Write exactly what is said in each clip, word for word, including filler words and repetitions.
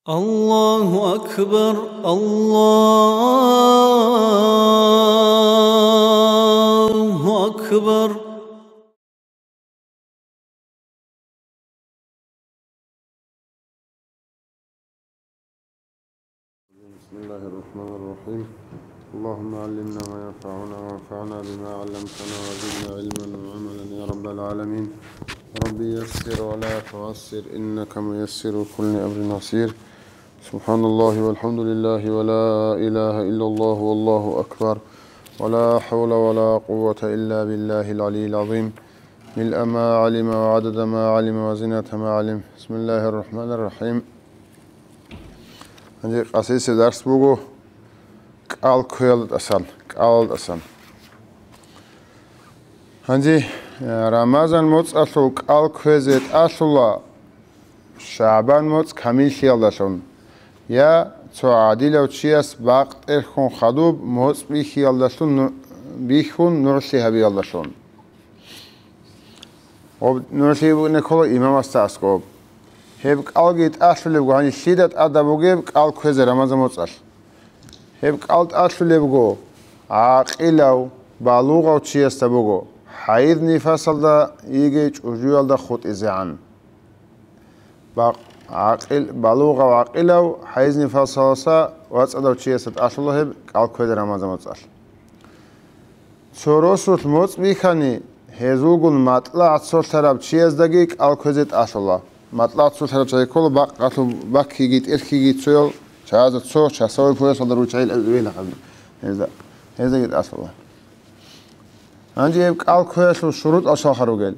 الله أكبر، الله أكبر. بسم الله الرحمن الرحيم. اللهم علمنا ما ينفعنا وانفعنا بما علمتنا وزدنا علما وعملا يا رب العالمين. رب يسر ولا تعسر إنك ميسر كل أمر عسير. سبحان الله والحمد لله ولا إله إلا الله والله أكبر. ولا حول ولا قوة إلا بالله العلي العظيم. ملء ما علم وعدد ما علم وزنة ما علم. بسم الله الرحمن الرحيم. Гьанже къасиса дарс буго кӀал кквеялда тӀасан, кӀалалда тӀасан. Гьанже, э, Рамазан моцӀалъул кӀал кквезе тӀалъула ШагӀбан моцӀ камиллъиялдалъун, я цо гӀадилав чияс бакъ тӀерхьун хадуб моцӀ бихьиялдалъун ну-, бихьун нугӀлъи гьабиялдалъун. Гъоб нугӀлъи букӀине ккола имамасда аскӀоб. Гьеб кӀалги тӀалъулебго, гьаниб лъида тӀадаб бугеб кӀал кквезе Рамазан моцӀалъ? Гьеб кӀал тӀалъулебго гӀакъилав, балугъав чиясда буго, хӀайз-нифасалда йиги чӀужуялда хутӀизегӀан. Ба-, гӀакъил-, балугъав гӀакъилав, хӀайз-нифасалдаса вацӀцӀадав чиясда тӀалъула гьеб кӀал кквезе Рамазан моцӀалъ. Цо росулъ моцӀ бихьани, гьезулгун матӀлагӀ цолъараб чияздаги кӀал кквезе тӀалъула. МатӀлагӀ цолъараб чагӀи ккола бакъалъуб баккиги, тӀерхьиги цоял чагӀазда цо часовой поясалда руччайил гӀевелахъаби. Гьезда, гьездаги тӀалъула. Гьанже гьеб кӀал кквеялъул шурутӀал щалха ругел?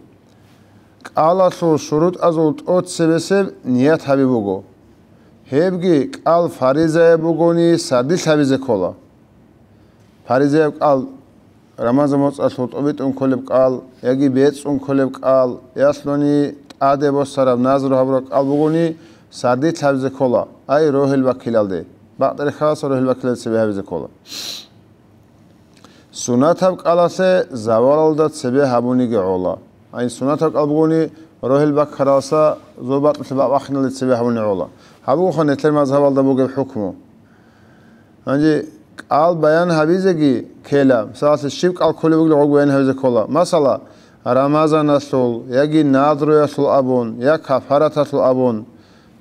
КӀалалъул шурутӀазул тӀоцебесеб ният гьаби буго. Гьебги кӀал фаризаяб бугони сардилъ гьабизе ккола. Фаризаяб кӀал, Рамазан моцӀалъул тӀобитӀун кколеб кӀал, яги бецӀцӀун кколеб кӀал, ялъуни тӀаде босараб назру гьабураб кӀал бугони, сардилъ гьабизе ккола, ай рогьел баккилалде, бакъ тӀерхьалдаса рогьел баккилалде цебе гьабизе ккола. Суннатаб кӀалалъе завалалда цебе гьабуниги гӀола. Ай суннатаб кӀал бугони, рогьел баккаралдаса зобалъулъе бакъ бахиналде цебе гьабуни гӀола. Гьабугоха нилъер мазгьабалда бугеб хӀукму. Гьанже кӀал баян гьабизеги ккела, мисалалъе, щиб кӀал кколеб бугеб гъоб баян гьабизе ккола. Масала, Рамазаналъул, яги надруялъул абун, я кафараталъул абун.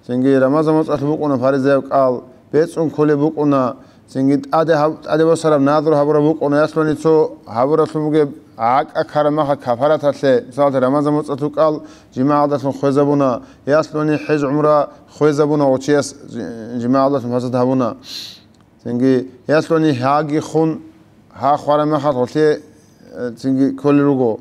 Цинги Рамазан моцӀалъ букӀуна фаризаяб кӀал, бецӀцӀун кколеб букӀуна, цинги тӀаде гьаб-, тӀаде босараб назру гьабураб букӀуна, ялъуни цо гьабуралъун бугеб гӀакӀа ккараб мехалъ кафараталъе, мисалалъе, Рамазан моцӀалъул кӀал жимагӀалдалъун хвезабуна, ялъуни хӀеж-гӀумра хвезабуна, гъочияс жи-, жимагӀалдалъун фасад гьабуна. Цинги ялъуни гьаги хун, гьа хвараб мехалъ гъолъие, э, цинги кколел руго.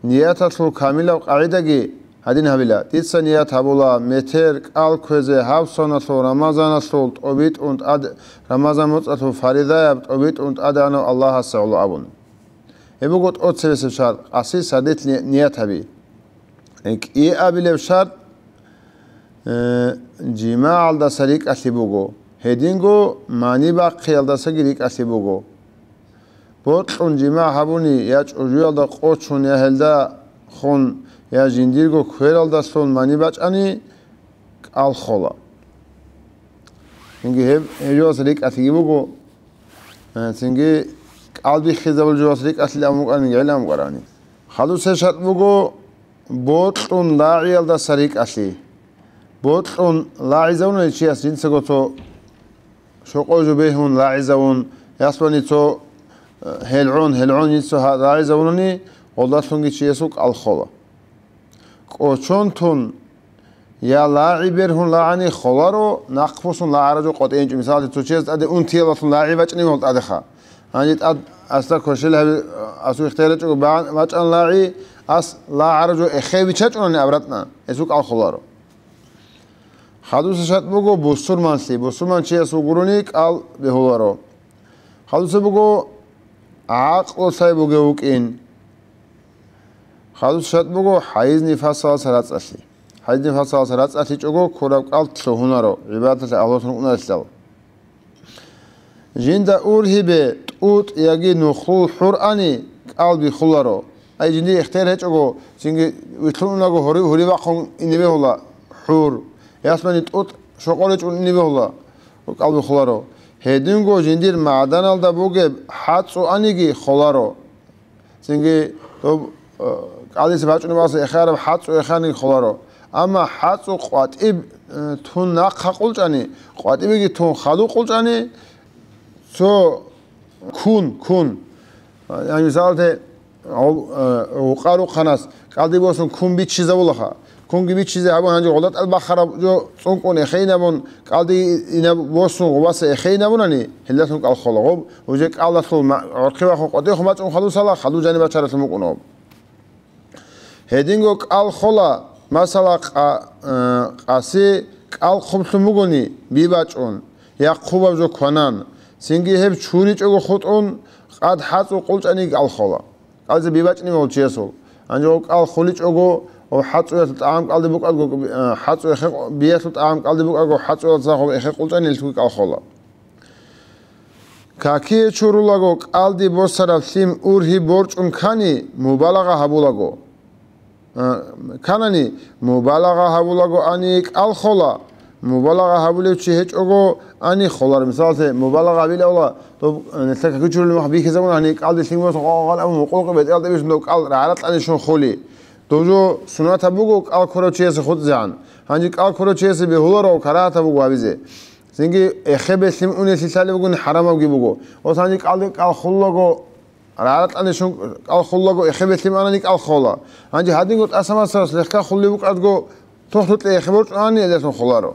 Нияталъул камилаб къагӀидаги гьадин гьабила: дица ният гьабула метер кӀал кквезе гьаб соналъул Рамазаналъул тӀобитӀун тӀад-, Рамазан моцӀалъул фаризаяб тӀобитӀун тӀадегӀанав Аллагьасе гӀоло абун. Гьеб буго тӀоцебесеб шартӀ, къаси сардилъ ни-, ният гьаби. КӀиабилеб шартӀ, э, жимагӀалдаса рикӀкӀалъи буго, гьединго мани бахъиялдасаги рикӀкӀалъи буго. Бокьун жимагӀ гьабуни я чӀужуялда къочун, я гьелда хун, я жиндирго квералдалъун мани бачӀани, кӀал хола. Цинги гьеб, гьеб жоялдаса рикӀкӀалъиги буго, э, цинги кӀал биххизабулеб жоялдаса рикӀкӀалъи абун букӀарани, гӀелаб букӀарани. Хадусеб шартӀ буго, бокьун лагӀиялдаса рикӀкӀалъи. Бокьун лагӀизавуна чияс жинцаго цо щокъо жо бегьун лагӀизавун, ясвани цо, э, гьелгӀун, гьелгӀун жинца гьа-, лагӀизавунани, гъолдалъунги чиясул кӀал хола. КӀочон тун, я лагӀи бергьун лагӀани холаро, нахъбуссун лагӀараб жо къотӀинчӀо. Мисалалъе, цо чияс тӀаде унтиялдалъун лагӀи бачӀани гьол тӀадеха. Гьанже тӀад асда квешел гьаби, асул ихтияр гьечӀого ба-, бачӀан лагӀи, ас лагӀараб жо эхе бичачӀунани абратна, гьесул кӀал холаро. Хадусеб шартӀ буго бусурманлъи, бусурман чияс вугурони кӀал бегьуларо. Хадусеб буго гӀакълу лъай бугев вукӀин. Хадусеб шартӀ буго хӀайз-нифасалдаса рацӀцӀалъи. ХӀайз-нифасалдаса рацӀцӀалъичӀого ккураб кӀал лъугьунаро, гӀибадаталъе агьлулъун вукӀуналъидал. Жинда ургьибе, тӀутӀ яги нухлул хӀур ани, кӀал биххуларо. Ай жиндие ихтияр гьечӀого, цинги вилълъун унаго гьури-, гьури вахъун ине бегьула хӀур. Ясмани тӀутӀ Щокъоре чӀунтӀине бегьула, кӀал биххуларо. Гьединго жиндир магӀданалда бугеб хӀацӀцӀу аниги холаро. Цинги доб, э, кӀалдиса бачӀунеб алса эхиараб хӀацӀцӀу эхианиги холаро. Амма хӀацӀцӀу къватӀиб, э, тун нахъа къулчӀани, къватӀибиги тун хадуб къулчӀани, цо кун, кун. Яни, мисалалде, гъо-, э, гъукъа рухъанас кӀалдиб босун кун биччизабулаха. Кунги биччизе гьабун, гьанже гъолда тӀад бахараб жо цӀункӀун эхейнабун, кӀалдиги инаб босун гъубаса эхейнабунани, гьелдалъун кӀал хола гъоб, уже кӀалдалъул ма-, гӀорхъи вахун къватӀихъ мачӀун хадусала, хадув жаниб бачаралъун букӀун гъоб. Гьединго кӀал хола, масала, къа-, э, къаси кӀал хъублъун бугони, би бачӀун, я хъубаб жо кванан, цинги гьеб чуричӀого хутӀун, къад хӀацӀцӀу къулчӀани кӀал хола. КӀалдизе би бачӀни мегьул чиясул. Гьанже гъоб кӀал хуличӀого, гъоб хӀацӀцӀуялъул тӀагӀам кӀалдиб букӀаго, э, хӀацӀцӀу эхе-, биялъул тӀагӀам кӀалдиб букӀаго, хӀацӀцӀуялъ гъоб эхе къулчӀани гьелъулги кӀал хола. Какие чурулаго кӀалдиб босараб лъим ургьиб борчӀун ккани, мубалагъа гьабулаго. А, кканани, мубалагъа гьабулаго ани кӀал хола, мубалагъа гьабулев чи гьечӀого ани холар. Мисалалъе, мубалагъа гьабилавла, доб, а, нилъер какие чурулеб мехалъ бихьизабуна, гьаниб кӀалдиб лъим босун, къо-, къо-, къо-, къо-, бетӀералда бихьизабуна кӀал рагӀаратлъани щун хули. Доб жо сунатаб буго кӀал ккурав чиясе хутӀизегӀан. Гьанже кӀал ккурав чиясе бегьуларо, карагьатаб буго гьабизе. Цинги эхебе лъим унелъи лъалеб бугони хӀарамабги буго. Ос гьанже кӀалдиб кӀал хуллаго, рагӀаратлъани щун кӀал хуллаго, эхебе лъим анани кӀал хола. Гьанже гьадинго тӀаса масалас легька хулеб букӀадго, тохлъукье эхеб борчӀунани гьелдалъун холаро.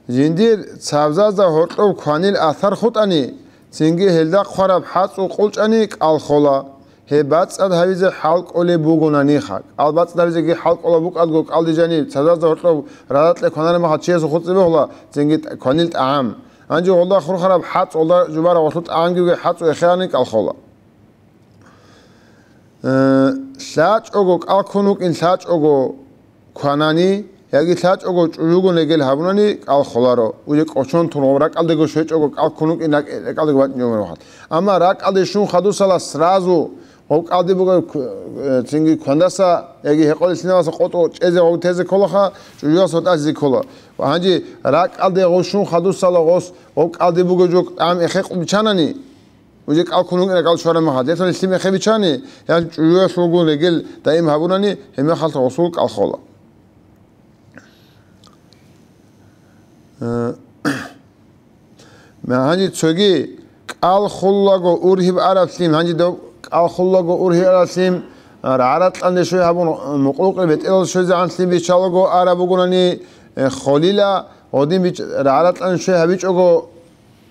Жиндир цабзазда гьоркьоб кванил асар хутӀани, цинги гьелда хъвараб хӀацӀцӀу къулчӀани кӀал хола. Гьеб бацӀцӀад гьавизе хӀал кӀолеб бугонаниха. КӀал бацӀцӀад гьавизеги хӀал кӀолеб букӀадго кӀалдиб жаниб цабзазда гьоркьоб рагӀаратлъе кванараб мехалъ чиясул хутӀизе бегьула, цинги тӀ-, кванил тӀагӀам. Гьанже гъолда хурхараб хӀацӀцӀу, гъолда жубараб гъолъул тӀагӀамги бугеб хӀацӀцӀу эхеани кӀал хола. Э, лъачӀого кӀал ккун вукӀин, лъачӀого кванани, яги лъачӀого чӀужугун регел гьабунани кӀал холаро. Уже кӀочон тун гъоб ракӀалдего щвечӀого кӀал ккун вукӀин, ракӀ-, ракӀалдего бачӀинчӀого мехалъ. Амма ракӀалде щун хадусала сразу гъоб кӀалдиб бугеб кв-, э, цинги квандаса яги гьекъолелъиналаса къотӀо чӀезе гъоб тезе кколаха, чӀужуялъ гьоркьазе ккола. Ва гьанже ракӀалде гъов щун хадусала гъос гъоб кӀалдиб бугеб жо тӀагӀам эхекъ биччанани, уже кӀал ккун вукӀин ракӀалде щвараб мехалъ, гьелъул лъим эхеб биччани, гьел чӀужуялъулгун регел даим гьабунани, гьеб мехалъ гъосул кӀал хола. Э, гьанже цоги кӀал хуллаго ургьиб араб лъим, гьанже доб кӀал хуллаго ургьиб араб лъим, а, рагӀаратлъан рещой гьабун, мукъулукъе бетӀерал щвезегӀан лъим биччалаго араб бугунани, э, холила, гъодин бич-, рагӀаратлъан щвей гьабичӀого,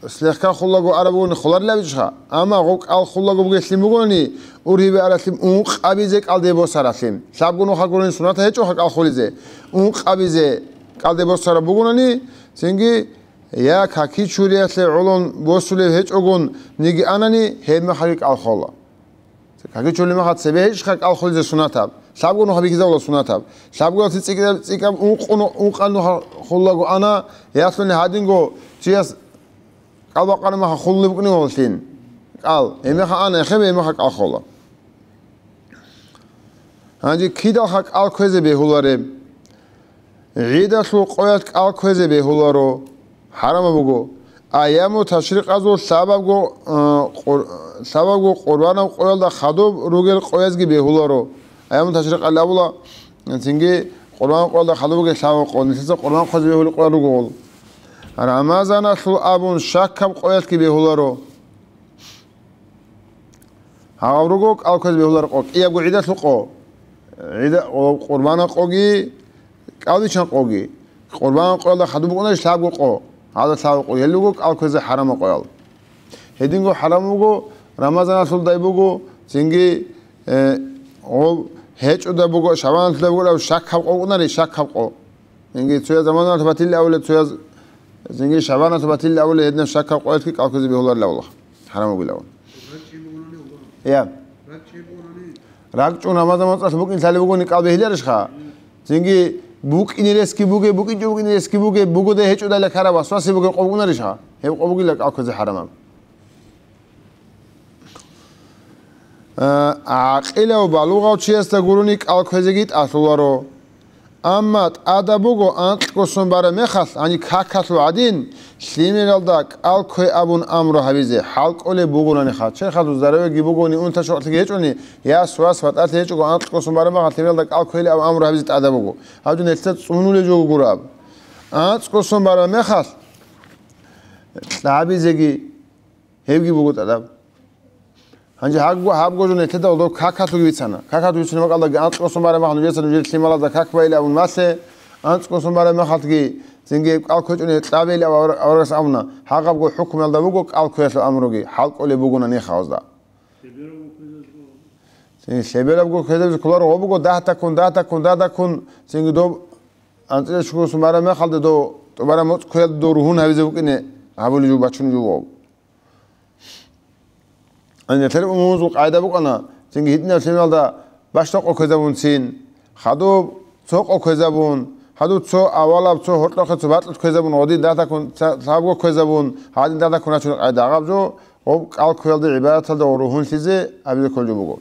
слегка хуллаго араб бугони холарила бичӀха. Амма гъоб кӀал хуллаго бугеб лъим бугони, ургьибе араб лъим ункъабизе кӀалде босаралъим. Лъабго нуха гурони сунат гьечӀоха кӀал хулизе. Ункъабизе кӀалде босараб бугунани, цинги я каки чуриялъе гӀолон босулев гьечӀогун ниги анани, гьеб мехалъги кӀал хола. Каки чули мехалъ цебе гьечӀха кӀал хулизе сунатаб. Лъабго нуха бихьизабула сунатаб. Лъабгоялъе цӀикӀкӀаб, цӀикӀкӀаб ункъун, ункъан нуха хуллаго ана, ялъуни гьадинго чияс кӀал бакъана мехалъ хулулеб букӀине гьоллъин. КӀал. Гьеб мехалъ ана, эхеб гьеб мехалъ кӀал хола. Гьанже кидалха кӀал кквезе бегьулареб? ГӀидалъул къоялъ кӀал кквезе бегьуларо, хӀарамаб буго. Аяму ташрикъазул лъабабго, а, къур-, лъабабго къурбанаб къоялда хадуб ругел къоязги бегьуларо. Аяму ташрикъ абула, цинги къурбанаб къоялда хадуб бугел лъабаб къо, нилъеца къурбан хъвазе бегьулел къоял ругогъул. Рамазаналъул абун щакаб къоялъги бегьуларо. Гьав руго кӀал кквезе бегьуларо къо, кӀиябго гӀидалъул къо. ГӀида-, къо-, къурбана къоги, кӀалбичан къоги. Къурбана къоялда хадуб букӀунарищ лъабго къо? Гьалда лъабго къо. Гьел руго кӀал кквезе хӀарама къоял. Гьединго хӀарам буго, Рамазаналъулдай буго, цинги, э, гъоб гьечӀода буго, Шабаналъулдай буго, щакаб къо букӀунарищ, щакаб къо. Цинги цояз Рамазаналъ батилли абулеб, цояз цинги Шабаналъ батилли абулеб, гьединаб щакаб къоялъги кӀал кквезе бегьуларилавула, хӀарамабилавун. Я. РакӀчӀун Рамазан моцӀалъ букӀин лъалеб бугони кӀал бегьиларищха? Цинги букӀине ресги бугеб, букӀинчӀо букӀине ресги бугеб, бугодай гьечӀодайла ккараб васвасе бугеб къо букӀунарищха? Гьеб къо бугила кӀал кквезе хӀарамаб. Э, гӀакъилав балугъав чиясда гурони кӀал кквезеги тӀалъуларо. Амма тӀада буго анкьго сон бараб мехалъ, гьаниб какалъул гӀадин, лъимералда кӀал ккве абун амру гьабизе, хӀал кӀолеб бугонаниха. Черхалъул заравеги бугони, унта-щокълъиги гьечӀони, яс-вас батӀалъи гьечӀого, анкьго сон бараб мехалъ лъимералда кӀал кквейилан абун амру гьабизе тӀада буго. Гьаб жо нилъеца цӀунулеб жо гураб. АнцӀго сон бараб мехалъ, кьабизеги гьебги буго тӀадаб. Гьанже гьабго, гьабго жо нилъеда гьудул какалъуги бицана. Какалъуги бицана бакӀалдаги анкьго сон бараб мехалъ нужеца нужер лъималазда как байилан абун малъе, анцӀго сон бараб мехалъги цинги кӀал кквечӀони кьабейилан аб-, аварагас абуна, гьагъабго хӀукмуялда буго кӀал кквеялъул амруги, хӀал кӀолеб бугонаниха гьазда. Цинги лъеберабго кквезабизе кколаро гъо буго, дагь такун, дагь такун, дагь такун, цинги доб анцӀила чугун сон бараб мехалда дов тӀубараб моцӀ кквеялда дов ругьун гьавизе букӀине гьабулеб жо бачунеб жо вав. Гьанже нилъер умумузул къагӀида букӀана, цинги гьитӀинаб лъималда бащдаб къо кквезабунцин, хадуб цо къо кквезабун, хадуб цо авалаб, цо гьоркьохъе цо бакьулъ кквезабун, гъодин дагь такун ца-, лъабго кквезабун, гьадин дагь такун рачунеб къагӀида гьаб жо, гъоб кӀал кквеялда гӀибадаталда ва ругьунлъизе абизе кколеб жо буго.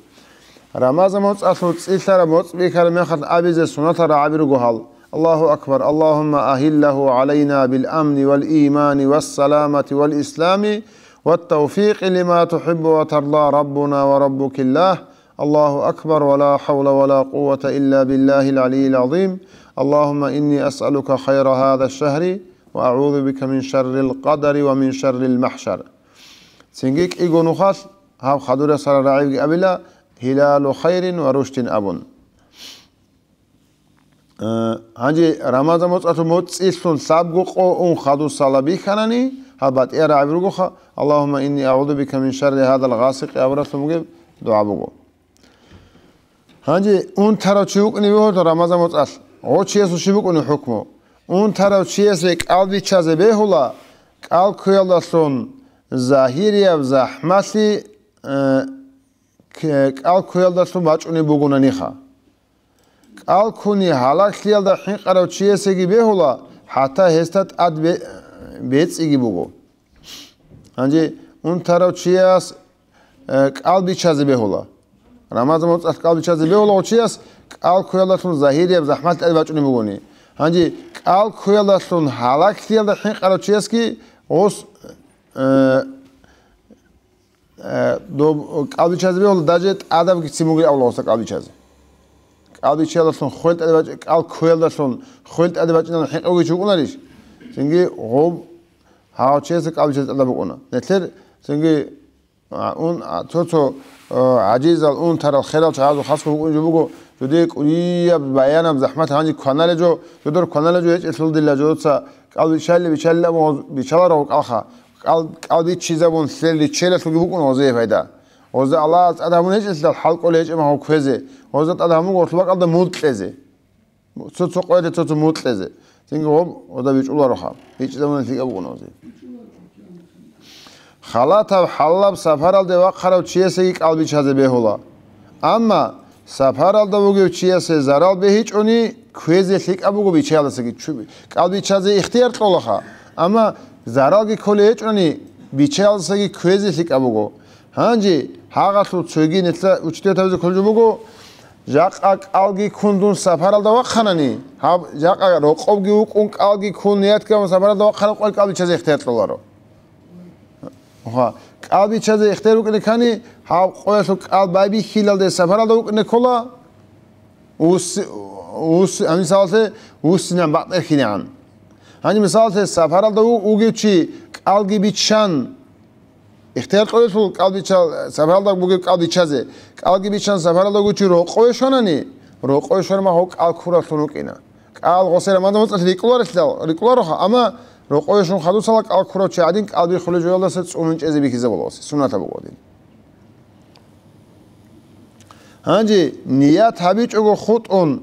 Рамазан моцӀалъул цӀилъараб моцӀ бихьараб мехалъ абизе суннатал рагӀаби руго гьал: الله أكبر، اللهم أهله علينا بالأمن والإيمان والسلامة والإسلام والتوفيق لما تحب وترضى ربنا وربك الله. الله أكبر، ولا حول ولا قوة إلا بالله العلي العظيم. اللهم إني أسألك خير هذا الشهر وأعوذ بك من شر القدر ومن شر المحشر. Цинги кӀиго нухалъ гьаб хадур ясарал рагӀибги абила, هلال خير ورشد абун. Э, гьанже Рамазан моцӀалъул моцӀ цӀилъун лъабго къо ун хадусала бихьанани, гьаб батӀияб рагӀаби ругоха, اللهم إني أعوذ بك من شر هذا الغاسق абуралъун бугеб дугӀа буго. Гьанже унтарав чи вукӀине вугьула Рамазан моцӀалъ, гъо чиясул щиб букӀунеб хӀукму? Унтарав чиясе кӀал биччазе бегьула, кӀал кквеялдалъун загьирияб захӀмалъи, э, к-, кӀал кквеялдалъун бачӀунеб бугонаниха. КӀал ккуни гьалаглъиялда хӀинкъарав чиясеги бегьула, хӀатта гьесда тӀад бе-, бецӀиги буго. Гьанже унтарав чияс, э, кӀал биччазе бегьула. Рамазан моцӀалъ кӀал биччазе бегьула гъо чияс, кӀал кквеялдалъун загьирияб захӀмалъи тӀаде бачӀунеб бугони. Гьанже кӀал кквеялдалъун гьалаглъиялда хӀинкъарав чиясги гъос, э, Э, доб-, кӀал биччазе бегьула, даже тӀадабги цин бугел авлугъасда кӀал биччазе. КӀал биччаялдалъун хвел тӀаде бачӀ-, кӀал кквеялдалъун хвел тӀаде бачӀиналъун хӀинкъавги чи вукӀунарищ? Цинги гъоб гьав чиясе кӀал биччазе тӀадаб букӀуна. Нилъер цинги, а, ун, а, цо-цо, а, гӀажизал, унтарал, херал чагӀазул хасго букӀунеб жо буго, жодее кӀудияб баянаб захӀмат гьаниб кваналеб жо, жодор кваналеб жо гьечӀелъул дила жодоца кӀал биччалли, биччалли абун гъоз биччаларо кӀалха. КӀал-, кӀал биччизабун лъел риччелалъулги букӀун гъозие пайда. Гъозда Аллагьас тӀад гьабун гьечӀелъидал хӀал кӀолей гьечӀеб мехалъ кквезе, гъозда тӀад гьабун гъорлъ бакӀалда мутӀ кьезе. Цо-цо къоялде цо-цо мутӀ кьезе. Цинги гъоб гъозда бичӀчӀулароха. БичӀчӀизабуна лъикӀаб букӀун гъозие. Халатаб хӀалалаб сапаралде вахъарав чиясеги кӀал биччазе бегьула. Амма сапаралда вугев чиясе зарал бегьичӀони, кквезе лъикӀаб буго биччаялдасаги. Чу-, кӀал биччазе ихтияр кьолаха, амма заралги кколей гьечӀони, биччаялдасаги кквезе лъикӀаб буго. Гьанже гьагъалъул цойги нилъа учитель тавзе кколеб жо буго, жакъа кӀалги ккун дун сапаралда вахъанани, гьаб жакъа рокъобги вукӀун кӀалги ккун ниятги гьабун сапаралда вахъараб къоялъ кӀал биччазе ихтияр кьоларо. Ха, кӀал биччазе ихтияр букӀине ккани, гьаб къоялъул кӀал байбихьилалде сапаралда вукӀине ккола, вус-, вус-, гьаниб мисалалъе, вуссинан бакъдерхьинегӀан. Гьаниб мисалалъе, сапаралда ву-, вугев чи кӀалги биччан, ихтияр кьолелъул кӀал биччал-, сапаралда бугеб кӀал биччазе, кӀалги биччан сапаралда вугев чи рокъове щванани, рокъове щвараб мехалъ кӀал ккураллъун вукӀина. КӀал гъосие Рамазан моцӀалъ рикӀкӀунарелъидал, рикӀкӀунароха, амма рокъове щун хадусала кӀал ккурав чи гӀадин кӀал биххулеб жоялдаса цӀунун чӀезе бихьизабула гъосе, суннатаб буго гьадин. Гьанже ният гьабичӀого хутӀун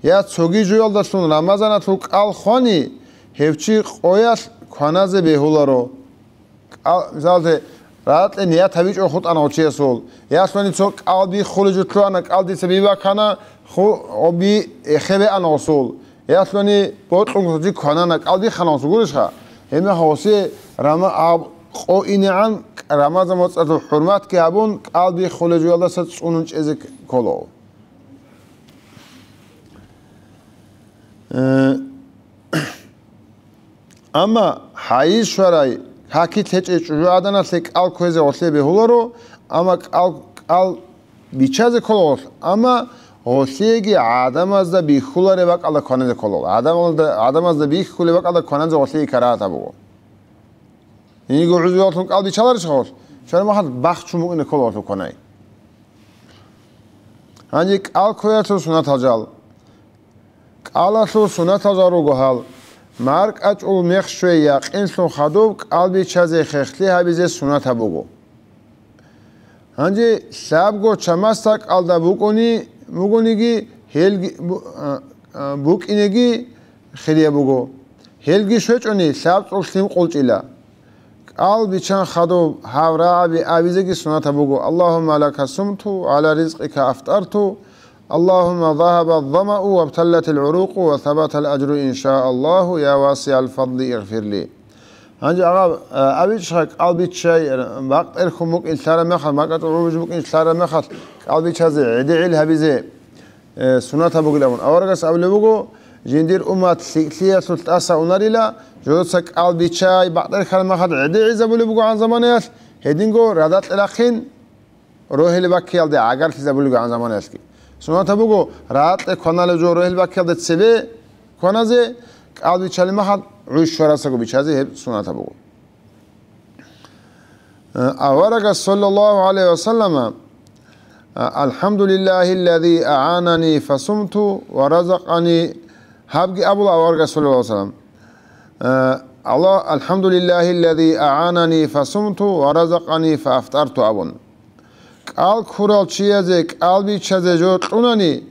я цоги жоялдалъун Рамазаналъул кӀал хвани, гьев чи къоялъ кваназе бегьуларо. КӀал-, мисалалъе, ракье ният гьабичӀого хутӀана гъо чиясул. Ялъуни цо кӀал биххулеб жо лъугьана, кӀал дица би бакана, ху-, гъо би эхебеана гъосул. Ялъуни бокьун гъоси кванана, кӀал биххана гъосул, гурищха? Гьебмехалъ гъосе рама-, гьаб къо инегӀан Рамазан моцӀалъул хӀурматги гьабун, кӀал биххулеб жоялдаса цӀунун чӀезе ккола. Э, амма хӀайз щварай, каки лъечӀей чӀужугӀаданалъе кӀал кквезе гъолъие бегьуларо, амма кӀал, кӀал биччазе ккола гъолъ, амма гъолъиеги гӀадамазда бихьулареб бакӀалда кваназе ккола. ГӀадамалда, гӀадамазда бихьулеб бакӀалда кваназе гъолъие карагьатаб буго. Гьениго гӀузруялъун кӀал биччаларищ гъолъ? Щвараб мехалъ бахчун букӀине ккола гъолъул кванай. Гьанже кӀал кквеялъул сунатал жал. КӀалалъул сунатал жал руго гьал: маркӀачӀул мех щвей якъинлъун хадуб кӀал биччазе хехлъи гьабизе сунатаб буго. Гьанже лъабго чамасдакӀалда букӀуни-, бугониги, гьелги-, бу-, а, а, букӀинеги хирияб буго. Гьелги щвечӀони, лъабцӀул лъим къулчӀила. КӀал биччан хадуб гьав рагӀаби абизеги сунатаб буго: «Аллагьумма лака сумту, гӀала ризкъика афтарту, Аллагьумма загьаба замау, вабталлатил гӀурукъу, ва сабатал аджру, иншааллагьу, я васигӀал фадли, игъфирли». Гьанже, агъа, а, абичӀха кӀал биччай, бакъ тӀерхьун букӀин лъараб мехалъ, маркӀачӀул гӀужбу букӀин лъараб мехалъ, кӀал биччазе гӀедегӀил гьабизе, э, сунатаб бугилан абун. Аварагас абулеб буго: «Жиндир уммат лъикӀлъиялъулъ тӀаса унарила, жодоца кӀал биччай бакъ тӀерхьараб мехалъ гӀедегӀизабулеб бугогӀан заманаялъ, гьединго радакье рахъин, рогьел баккиялде гӀагарлъизабулеб бугогӀан заманаялъги». Сунатаб буго, радакье кваналеб жо рогьел баккиялде цебе кваназе, кӀал биччалеб мехалъ гӀуж щварасаго биччазе, гьеб сунатаб буго. Аварагас, саллаллагьу гӀалайгьи ва саллама, «АлхӀамдулиллагьиллази агӀанани фасумту ва разакъани», гьабги абула аварагас, саллаллагьу гӀалайгьи ва саллам. Аллагь, «АлхӀамдулиллагьиллази агӀанани фасумту ва разакъани фаафтарту», абун. КӀал ккурал чиязе кӀал биччазе жо кьунани,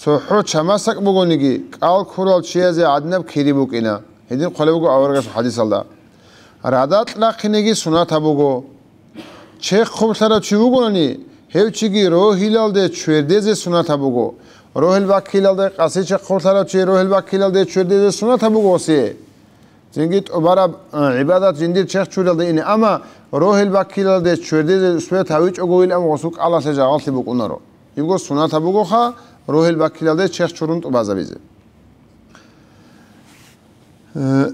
цохӀо чамасдакӀ бугониги, кӀал ккурал чиязе гӀадинаб кири букӀина. Гьедин хъвалеб буго аварагасул хӀадисалда. Радакь рахъинеги сунатаб буго. Чехъ хъублъарав чи вугони, гьев чиги рогьилалде чвердезе сунатаб буго. Рогьел баккилалде къаси чехъ хъублъарав чи рогьел баккилалде чвердезе сунатаб буго осе. Цинги тӀубараб, а, гӀибадат жиндир чехъ чуралда ине, амма рогьел баккилалде чвердезе успет гьавичӀого вилан гъосул кӀалалъе жагъаллъи букӀунаро. Ибго сунатаб бугоха, рогьел баккилалде чехъ чурун тӀубазабизе. Э,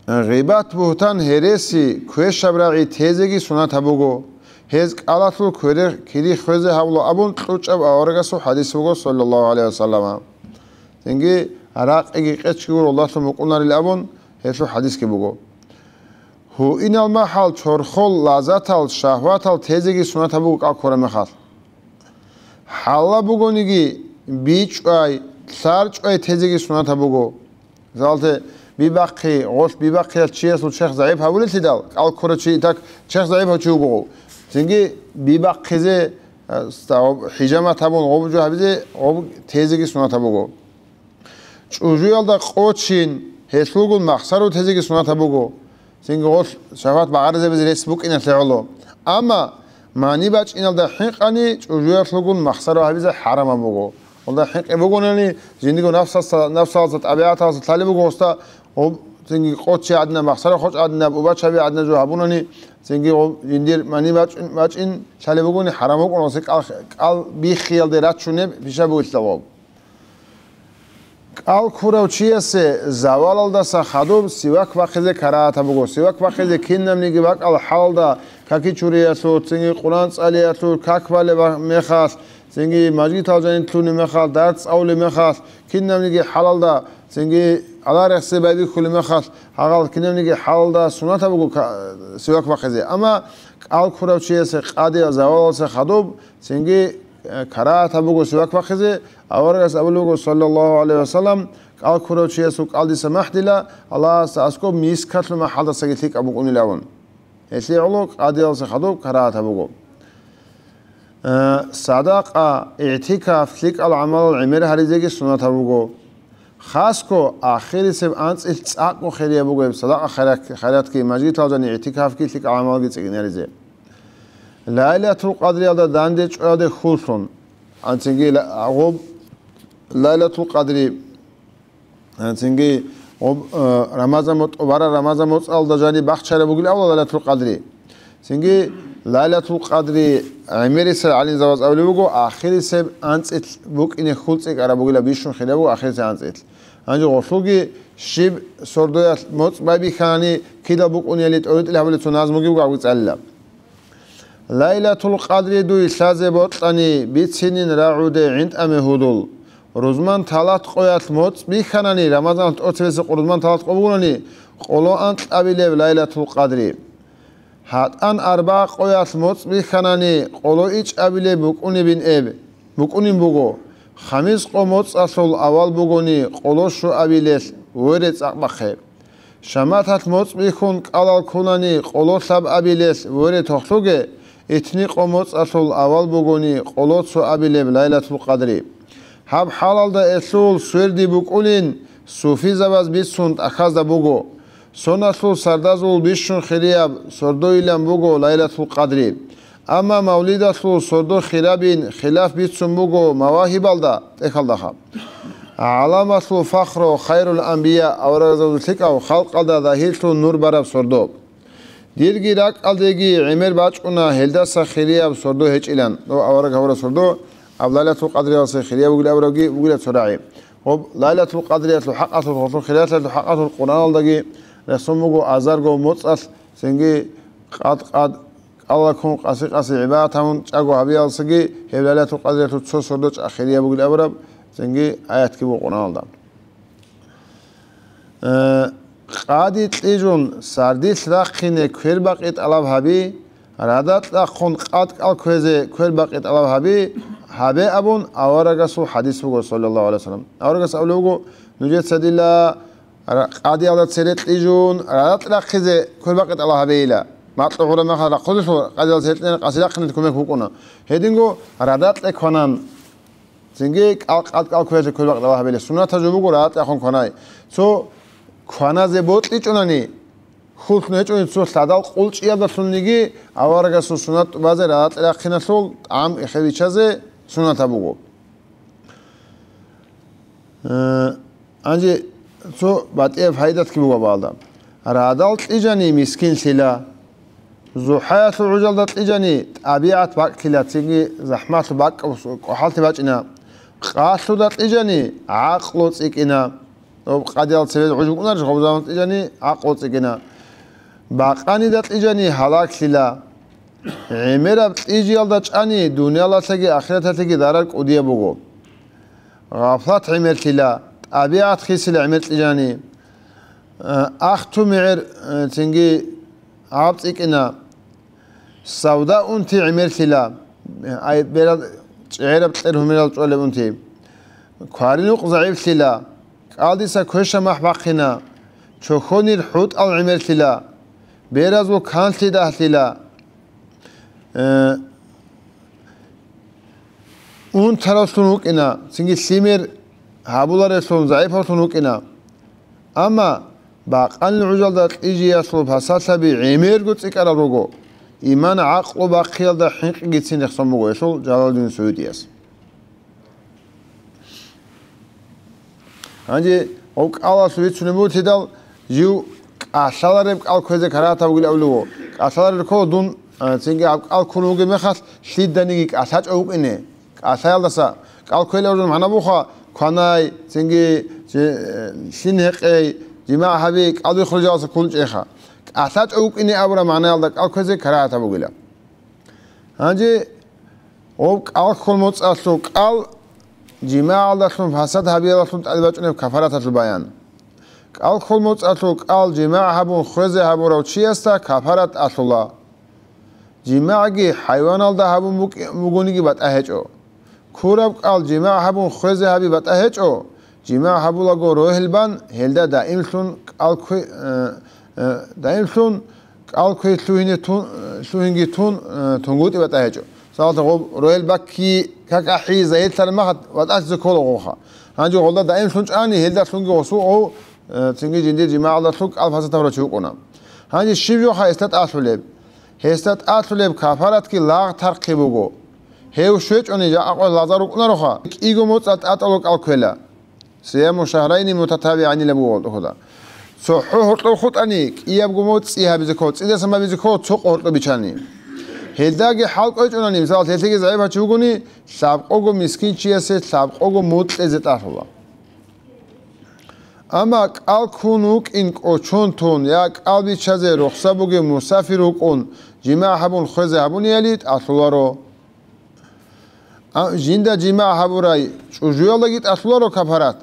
гъибат, бугьтан, гьереси, квешаб рагӀи тезеги сунатаб буго. Гьез кӀалалъул квере-, кири хвезе гьавула абун кьучӀаб аварагасул хӀадис буго, саллаллагьу гӀалайгьи ва саллама. Цинги ракъиги къечги гуролдалъун букӀунарил абун, гьелъул хӀадисги буго. Гьуинал махӀал чорхол лазатал, шагьватал тезеги сунатаб буго кӀал ккураб мехалъ. ХӀалла бугониги, бичӀвай, лъарчӀвай тезеги сунатаб буго. Мисалалъе, бибахъи, гъолъ бибахъиялъ чиясул чехъ загӀип гьабулелъидал, кӀал ккурав чи так чехъ загӀип гьав чи вуго. Цинги бибахъизе, а, ста-, гъоб-, хӀижамат гьабун, гъоб жо гьабизе, гъоб тезеги сунатаб буго. ЧӀужуялда къочин, гьелъулгун махсаро тезеги сунатаб буго. Цинги гъолъ шагьват багъаризабизе рес букӀиналъе гӀоло. Амма мани бачӀиналда хӀинкъани чӀужуялъулгун махсаро гьабизе хӀарамаб буго. Гъолда хӀинкъи бугонани, жиндиго нафсалса-, нафсалца, тӀабигӀаталса лъалеб буго гъосда, гъоб-, цинги къочи гӀадинаб, махсаро хоч гӀадинаб, убачаби гӀадинаб жо гьабунани, цинги гъоб-, жиндир мани бачӀин, бачӀин лъалеб бугони, хӀарам букӀун гъосе кӀал, кӀал биххиялде рачунеб пиша бугелъа гъоб. КӀал ккурав чиясе завалалдаса хадуб сивак бахъизе карагьатаб буго. Сивак бахъизе кинабниги бакӀал хӀалалда, каки чуриялъул, цинги Къуран цӀалиялъул, как балеб мехалъ, цинги мажгитал жаниб лъугьунеб мехалъ, дарс цӀалулеб мехалъ, кинабниги хӀалалда, цинги гӀаларихъсе байбихьулеб мехалъ, гьагъал кинабниги хӀалалда сунатаб буго ка-, сивак бахъизе. Амма кӀал ккурав чиясе къадиял завалалдаса хадуб, цинги, э, карагьатаб буго сивак бахъизе, аварагас абулеб буго, саллаллагьу гӀалайгьи ва саллам, кӀал ккурав чиясул кӀал дица махӀдила, Аллагьасда аскӀоб мискалъул махӀалдасаги лъикӀаб букӀунилавун. Гьелъие гӀоло къадиялдаса хадуб карагьатаб буго. Э, садакъа, игӀтикаф, лъикӀал гӀамалал гӀемер гьаризеги сунатаб буго. Хасго, ахирисеб анцӀил цӀакъго хирияб буго гьеб садакъа хайрат-, хайратги, мажгитал жаниб игӀтикафги лъикӀал гӀамалги цӀикӀкӀинаризе. Лайлатул Къадриялда данде чӀваялде хьуллъун. Анцинги ла-, гъоб Лайлатул Къадри, анцинги гъоб, э, Рамазан муц-, тӀубараб Рамазан муцӀалда жаниб бахчараб бугил авла Лайлатул Къадри. Цинги Лайлатул Къадри гӀемерисел гӀалимзабаз абулеб буго, ахирисеб анцӀил букӀине хьул цӀикӀкӀараб бугила, бищун хираб буго ахирисеб анцӀил. Гьанже гъолъулги щиб сордоялъ моцӀ байбихьанани кидал букӀунели тӀоритӀил гьабулеб цо назмуги буго, абги цӀалила. Лайлатул Къадри дуй лъазе бокьани, бицинин рагӀуде гӀинтӀаме гьудул. Рузман талат къоялъ моцӀ бихьанани, Рамазаналъ тӀоцебесеб къо рузман талат къо бугони, къоло анкьабилеб Лайлатул Къадри. ГьатӀан арба къоялъ моцӀ бихьанани, къоло ичӀабилеб букӀунебин эб, букӀунин буго. Хамис къо моцӀалъул авал бугони, къоло щуабилелъ, вере цӀакъ бахъе. Шаматалъ моцӀ бихьун кӀалал ккунани, къоло лъабабилелъ, вере тохлъуге, итни къо моцӀалъул авал бугони, къоло цоабилеб Лайлатул Къадри. Гьаб хӀалалда элъул сверди букӀулин, суфизабаз бицун тӀахьазда буго. Соналъул сардазул бищун хирияб сордойилан буго Лайлатул Къадри. Амма мавлидалъул сордо хирабин хилаф бицун буго мавагьибалда, тӀехьалдаха. ГӀаламалъул фахру хайрул анбия, аварагзабазул лъикӀав, халкъалда дагьирлъун нур бараб сордо. Дирги ракӀалдеги гӀемер бачӀуна гьелдаса хирияб сордо гьечӀилан. Дов авараг гьавураб сордо, аб Лайлатул Къадриялъе хирия бугила абурабги бугила цо рагӀи. Гьоб Лайлатул Къадриялъул хӀакъалъулъ, гьелъул хиралъалъул хӀакъалъулъ Къуръаналдаги рехсон буго азарго моцӀалъ, цинги къад-къад кӀалалккун къаси-къаси гӀибадат гьабун чӀаго гьабиялсаги гьеб Лайлатул Къадриялъул цо сордо чӀахӀ хирия бугила абураб, цинги аятги буго Къуръаналда. Э, къади кьижун, сардилъ рахъине квербакъи тӀалаб гьаби, радакь рахъун къад кӀал кквезе квербакъи тӀалаб гьаби, гьабе абун аварагасул хӀадис буго, саллаллагьу гӀалайгьи вассалам. Аварагас абулеб буго, нужеца дила ра-, къадиялда цере кьижун, радакь рахъизе квербакъи тӀалаб гьабейила. Макьу гьураб мехалъ рахъулелъул къадиялда цере кьижун къаси рахъине кумек букӀуна. Гьединго радакье кванан. Цинги кӀал-, къад кӀал кквезе квербакъи тӀалаб гьабилеб суннатаб жо буго, радакь рахъун кванай. Цо кваназе бокьичӀунани, хьуллъун гьечӀони цо лъадал къулчӀиялдалъунниги аварагасул суннат тӀубазе радакь рахъиналъул тӀам эхе биччазе суннатаб буго. Э, Гьанже цо батӀияб пайдатги буго абаалда. Радал кьижани мискинлъила. ЗухӀаялъул гӀужалда кьижани тӀабигӀат бакӀлъила, цинги захӀмалъул бакӀ кӀухӀалти бачӀина. Къалъуда кьижани гӀакълу цӀикӀкӀина. Доб къадиял цебе гӀуж букӀунарищ, гъабзаван кьижани гӀакълу цӀикӀкӀина. Бакъанида кьижани гьалаглъила. ГӀемераб кьижиялда чӀани дуниялалъеги ахираталъеги зарар кӀудияб буго. Гъафлат гӀемерлъила, тӀабигӀат хисила гӀемер кьижани, э, ахту мегӀер, э, цинги гьаб цӀикӀкӀина, савда унти гӀемерлъила, э, ай, берал, чӀегӀераб кьер гьумерал чӀвалеб унти, кваринукъ загӀиплъила, кӀалдиса квеша махӀ бахъина, чохьонир хӀутӀал гӀемерлъила, беразул канлъи дагьлъила, э, унтараллъун вукӀина, цинги лъимер гьабулареллъун загӀипаллъун вукӀина. Амма бакъанил гӀужалда кьижиялъул пасалъаби гӀемерго цӀикӀкӀарал руго, иман-гӀакълу бахъиялда хӀинкъигицин рехсон буго гьелъул Жалалуддин СуютӀияс. Гьанже гьав кӀалалъув бицунеб бутидал, жив кӀалъалареб кӀал кквезе карагьатаб бугилан абулев. КӀалъаларел ккола дун, а, цинги гьаб кӀал ккун вугеб мехалъ, лъиданиги кӀалъачӀев вукӀине. КӀалъаялдаса кӀал кквелев жо магӀна буха, кванай, цинги жи-, лъим гьекъей, жимагӀ гьаби, кӀал биххулел жаласа ккун чӀейха. КӀалъачӀев вукӀине абураб магӀнаялда кӀал кквезе карагьатаб бугилан. Гьанже гьоб кӀалхьул моцӀалъул кӀал жимагӀалдалъун фасад гьабиялдалъун тӀадбачӀунеб кафараталъул баян. КӀалхьул моцӀалъул кӀал жимагӀ гьабун хвезе гьабурав чиясда кафарат алъула. ЖимагӀги хӀайваналда гьабун букӀи-, бугониги батӀа гьечӀо. Ккураб кӀал жимагӀ гьабун хвезе гьаби батӀа гьечӀо, жимагӀ гьабулаго рогьел бан, гьелда даимлъун кӀал ккве-, э, э, даимлъун кӀал кквей лъугьине тун, лъугьинги тун, э, тунгутӀи батӀа гьечӀо. Мисалалда, гъоб рогьел бакки как ахӀи загьирлъараб мехалъ батӀалъизе ккола гъоха. Гьанже гъолда даимлъун чӀани, гьелдалъунги гъосул гъов, э, цинги жиндир жимагӀалдалъун кӀал фасад гьабурав чи вукӀуна. Гьанже щиб жоха гьесда тӀалъулеб? Гьесда тӀалъулеб кафаратги лагъ тархъи буго. Гьев щвечӀони жакъа къоялъ лагъзал рукӀунароха, кӀиго моцӀалъ тӀатӀалго кӀал кквела. Сияму шагьрайни мутатабигӀайнила буго гьелда. ЦохӀо гьоркьоб хутӀани, кӀиябго моцӀ цӀи гьабизе ккола, цӀидасан бабизе ккола цо къо гьоркьоб бичани. Гьелдаги хӀал кӀвечӀунани, мисал, гьелъиги загӀип гьачи вугони, лъабкъого мискинчиясе лъабкъого мукьезе тӀалъула. Амма кӀал ккун вукӀин кӀочон тун я кӀал бичазе рухса бугев мусафир вукӀун, жимагӀ гьабун хвезе гьабунияли тӀалъуларо. А, жинда жимагӀ гьабурай чӀужуялдаги тӀалъуларо кафарат.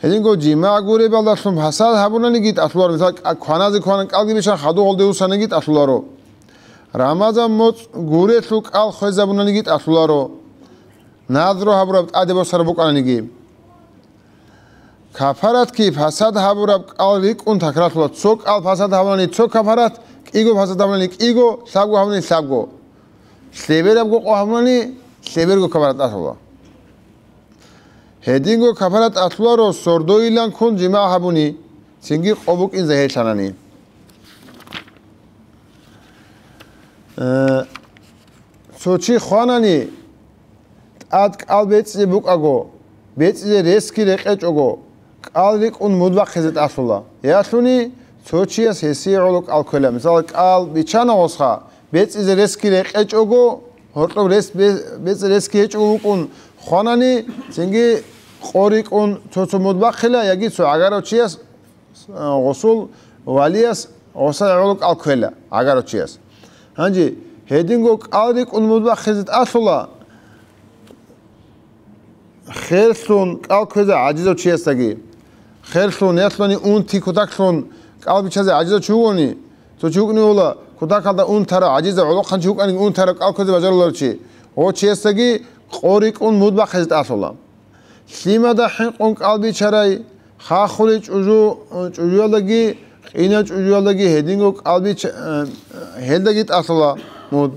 Гьединго жимагӀ гуребалдалъун пасад гьабунаниги тӀалъуларо, мисал, кӀа-, кваназе кванан кӀалги бичан хадугъалде вусаниги тӀалъуларо. Рамазан моцӀ гурелъул кӀал хвезабунаниги тӀалъуларо, назру гьабураб тӀаде босараб букӀананиги. Кафаратги пасад гьабураб кӀал рикӀкӀун такрарлъула. Цо кӀал пасад гьабунани цо кафарат, кӀиго пасад гьабунани кӀиго, лъабго гьабунани лъабго. Лъеберабго къо гьабунани лъеберго кафарат тӀалъула. Гьединго кафарат тӀалъуларо сордойилан ккун жимагӀ гьабуни, цинги къо букӀин загьирлъанани. Э, цо чи хванани, тӀад кӀал бецӀизе букӀаго, бецӀизе ресги рекъечӀого, кӀал рикӀкӀун муд бахъизе тӀалъула. Ялъуни цо чияс гьесие гӀоло кӀал кквела. Мисал, кӀал бичана гъосха, бецӀизе ресги рекъечӀого, гьоркьоб рес бе-, бецӀи ресги гьечӀого вукӀун хванани, цинги къо рикӀкӀун цо-цо муд бахъила, яги цо гӀагарав чияс, а, гъосул валияс гъоса гӀоло кӀал кквела гӀагарав чияс. Гьанже гьединго кӀал рикӀкӀун муд бахъизе тӀалъула, херлъун кӀал кквезе гӀажизав чиясдаги. Херлъун, ялъуни унти кутаклъун кӀал бичазе гӀажизав чи вугони, цо чи вукӀуневула, кутакалда унтарав гӀажизав гӀолохъанчи вукӀаниги унтарав кӀал кквезе бажаруларев чи, гъо чиясдаги къо рикӀкӀун муд бахъизе тӀалъула. Лъимада хӀинкъун кӀал бичарай, хахулей чӀужу-, чӀужуялдаги, къина чӀужуялдаги гьединго кӀал бич-, э, гьелдаги тӀалъула муд.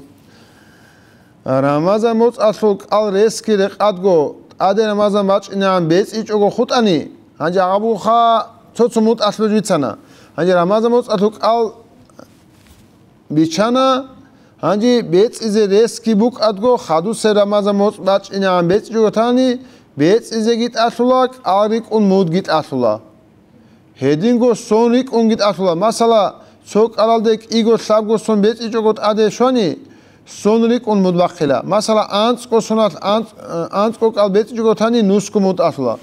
Рамазан моцӀалъул кӀал ресги рекъадго, тӀаде Рамазан бачӀинегӀан бецӀичӀого хутӀани, гьанже гьабуха цо-цо муд тӀалъулеб бицана. Гьанже Рамазан моцӀалъул кӀал бичана, гьанже бецӀизе ресги букӀадго, хадусеб Рамазан моцӀ бачӀинегӀан бецӀичӀого тани, бецӀизеги тӀалъула, кӀал рикӀкӀун мудги тӀалъула. Гьединго сон рикӀкӀунги тӀалъула. Масала, цо кӀалалде кӀиго-лъабго сон бецӀичӀого тӀаде щвани, сон рикӀкӀун муд бахъила. Масала, анцӀго соналъ анцӀ-, анцӀго кӀал бецӀичӀого тани, нусго муд тӀалъула.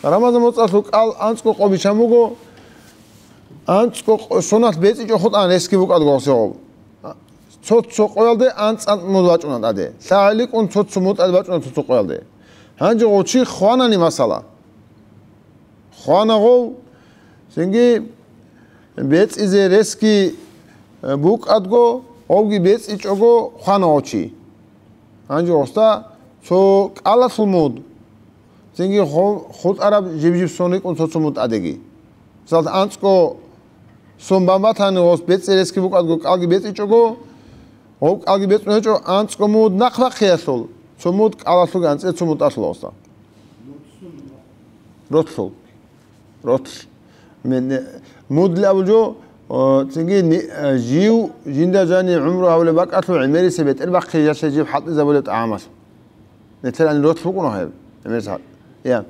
Рамазан моцӀалъул кӀал анцӀго къо бичан буго, анцӀго къо-, соналъ бецӀичӀо хутӀан ресги букӀадго гъосегъов. Цо-цо къоялде анцӀ-анцӀ муд бачӀуна тӀаде. ЛъагӀел рикӀкӀун цо-цо муд тӀаде бачӀуна цо-цо къоялде. Гьанже гъов чи хванани, масала. Хвана гъов, цинги бецӀизе ресги, э, букӀадго, гъовги бецӀичӀого хвана гъов чи. Гьанже гъосда цо кӀалалъул муд, цинги хо-, хутӀараб жиб-жиб сон рикӀкӀун цо-цо муд тӀадеги. Мисал, анцӀго сон бан батани, гъос бецӀи ресги букӀадго кӀалги бецӀичӀого, гъов кӀалги бецӀун гьечӀо, анцӀго муд нахъ бахъиялъул, цо муд кӀалалъулги анцӀила цо муд тӀалъула гъосда. Ролъул. Ролъ. Мен-, мудлъи абулчӀо, о, цинги ни-, э, жив жинда жани гӀумру гьавулеб бакӀалъул гӀемерисеб бетӀер бахъиялъе жив хӀалтӀизабулеб тӀагӀамалъ. Нилъер гьанир ролъ букӀуна гьеб, гӀемерисеб хӀалтӀи. Я.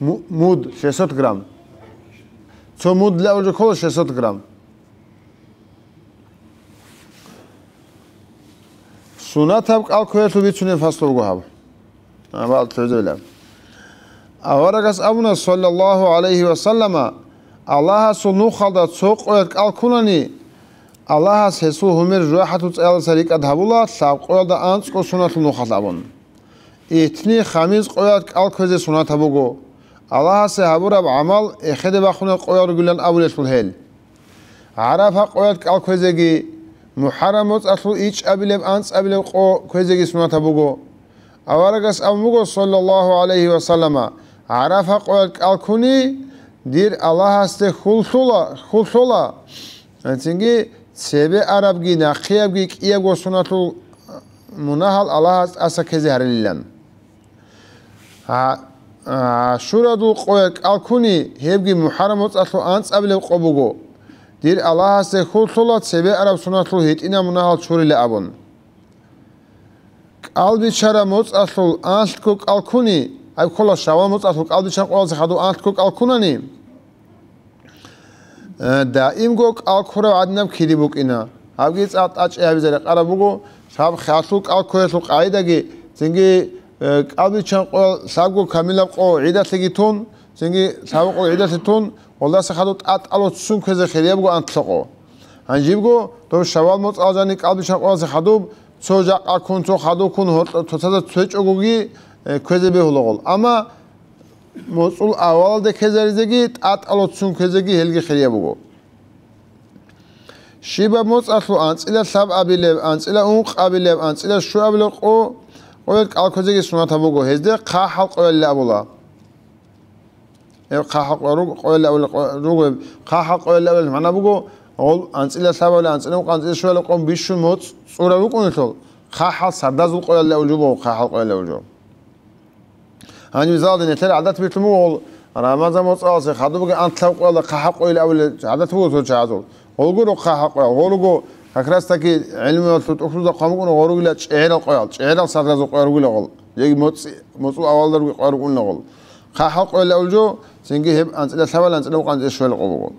Му-, муд, шестьсот грамм. Цо мудлъи абулчӀо ккола шестьсот грамм. Сунатаб кӀал кквеялъул бицунеб фаслу буго гьаб. Амма лъугӀизабила. Аварагас абуна, саллаллагьу гӀалайгьи ва саллама, Аллагьасул нухалда цо къоялъ кӀал ккунани, Аллагьас гьесул гьумер жужахӀалъул цӀаялдаса рикӀкӀад гьабула, лъабкъоялда анцӀго сунатлъул нухалъ абун. Итни, хамис къоялъ кӀал кквезе сунатаб буго. Аллагьасе гьабураб гӀамал эхеде бахунеб къоял ругилан абулелъул гьел. ГӀарафа къоялъ кӀал кквезеги, МухӀаррам моцӀалъул ичӀабилеб, анцӀабилеб къо кквезеги сунатаб буго. Аварагас абун буго, саллаллагьу гӀалайгьи ва саллама, ГӀарафа къоялъ кӀал ккуни, дир Аллагьасде хьул лъола, хьул лъола. Гьанцинги цебе арабги, нахъиябги, кӀиябго сунатлъул мунагьал Аллагьас тӀаса ккезе гьарилилан. ГӀа-, ГӀашурадул къоялъ кӀал ккуни, гьебги МухӀаррам моцӀалъул анцӀабилеб къо буго, дир Аллагьасде хьул лъола цебе араб сунатлъул гьитӀинаб мунагьал чурила абун. КӀал бичараб моцӀалъул анлъго кӀал ккуни, гьаб ккола Шаввал моцӀалъул кӀал бичан къоялъе хадуб анлъго кӀал ккунани, э, даимго кӀал ккураб гӀадинаб кири букӀина. Гьабги цӀакъ тӀачӀи гьабизе рекъараб буго, гьаб хиялъул кӀал кквеялъул къагӀидаги, цинги, э, кӀалбиччан къоял лъабго камилаб къо гӀидалъеги тун, цинги лъабго къо гӀидалъе тун, гъолдаса хадуб тӀатӀало ццун кквезе хирияб буго анлъго къо. Гьанжибго доб шаввал моцӀалъ жаниб кӀалбиччан къоялъе хадуб, цо жакъа ккун, цо хадуб ккун, гьоркьо-, цоцазда цечӀогоги, э, кквезе бегьула гъол. Амма моцӀул авалалде ккезаризеги, тӀатӀало ццун кквезеги гьелги хирияб буго. Щибаб моцӀалъул анцӀила лъабабилеб, анцӀила ункъабилеб, анцӀила щуабилеб къо, къоялъ кӀал кквезеги сунатаб буго, гьезде хъахӀал къоялъ абула. Гьеб хъахӀал къо руг-, къоялъ абулеб къо-, руго гьеб. ХъахӀал къоялъ абулеб магӀна буго, гъол анцӀила лъабабилеб, анцӀила ункъабилеб, анцӀила щуабилеб къо бищун моцӀ цӀураб букӀунелъул, хъахӀал сардазул къоялъ абулеб жо буго, хъахӀал къоялъ абулеб жо. Гьаниб мисалда нилъер гӀадат битӀун буго, гъол Рамазан моцӀалъе хадубги анлъаб къоялда хъахӀал къоялъ абулеб гӀадат буго цо чагӀазул. Гъол гуро хъахӀал къоялъ, гъол руго как раз таки гӀилмуялъул тӀухьдузда хъван букӀуна гъол ругила чӀегӀерал къоял, чӀегӀерал сардазул къоял ругила гъол. Яги моцӀи-, моцӀул авалда руги къоял рукӀуна гъол. ХъахӀал къоялъ абулеб жо, цинги гьеб анцӀила лъабабилеб, анцӀила ункъабилеб, анцӀила щуабилеб къо буго.